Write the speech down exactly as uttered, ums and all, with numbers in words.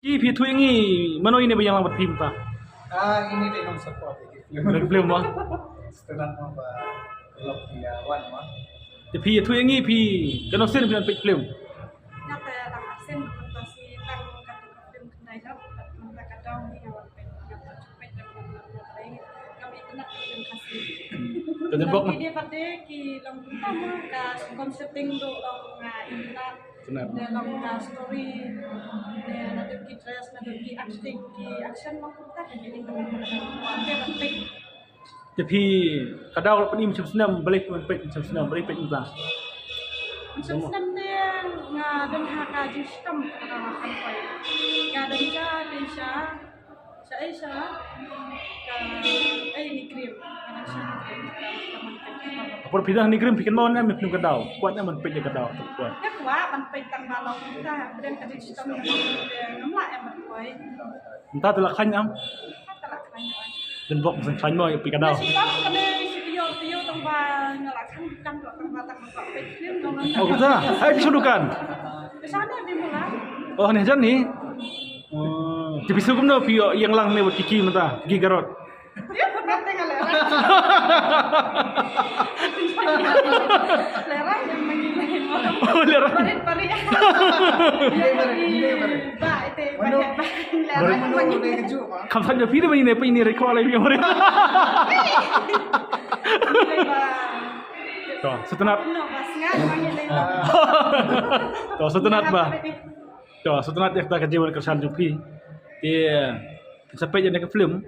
Phi, phi ïathuh ïa ngi mano ine ba ïalang bad phi mynta? Ah, ini dei nong support ïa ki film. Nong film mo? Sngewbha mo ba lok ïa wan mo. Te phi ïathuh ïa ngi phi katno sien phi wan peit film? Nga te tang absent mynta shi tang katto ka film khyndai hap, mynta ka daw ni nga wan peit, nga te ju peit da ka internet ka film Khasi. Ka dei bok. Ki dei pat de ki long kumta mo, ka concepting do long, ah, internet. Kane long ka story, ne naduh ki dress, naduh ki acting, ki action, long kumta ka jingim ka ban peit. Te phi ka daw la pynim shisnem, balei phi peit shisnem, balei peit mynta? Shisnem te nga don ha ka jingshitom ka daw la kan peit. Ka don ja te sha Sa ai sa ka ai ni krim. Ka dang sa ni krim. Ka dang sa man ka krim. Apor phi dang ni krim phi kynmaw ne em phi ka daw. Kwah ne em ban peit ïa ka daw. Kwah. Nga kwah ban peit tang ba long ta pdeng ka dei shitom ngam lah em ban peit. Mynta te la khlaiñ em? Mynta te la khlaiñ em. Dang bok sngewkhlaiñ mo ïa phi ka daw. Shitom ka dei shi taïew taïew tang ba nga la khlaiñ tang ba tang ba peit film dong. Oh, kumta. Ai, phi shu dukan. Ka shane Bimbola. Oh, ne jan ni. Oh. Te phi sngewbha kumno phi ïoh ïeng lang ne wat ki ki mynta, ki garot. Ïa, pernah tengok lera. Lera yang main-main. Oh, lera. Parit, parit. Ïa, parit, parit. Ba, ite, ba, ba. Lera yang main-main. Kam san ïa phi de ba ine, ba ine record lai phi ïa parit. To, sngewtynnat. No, ba, sngat, main-main. To, sngewtynnat ba. To, sngewtynnat ïa kata ka jingwan kyrshan jong phi. Te, sa peit ïa ka film.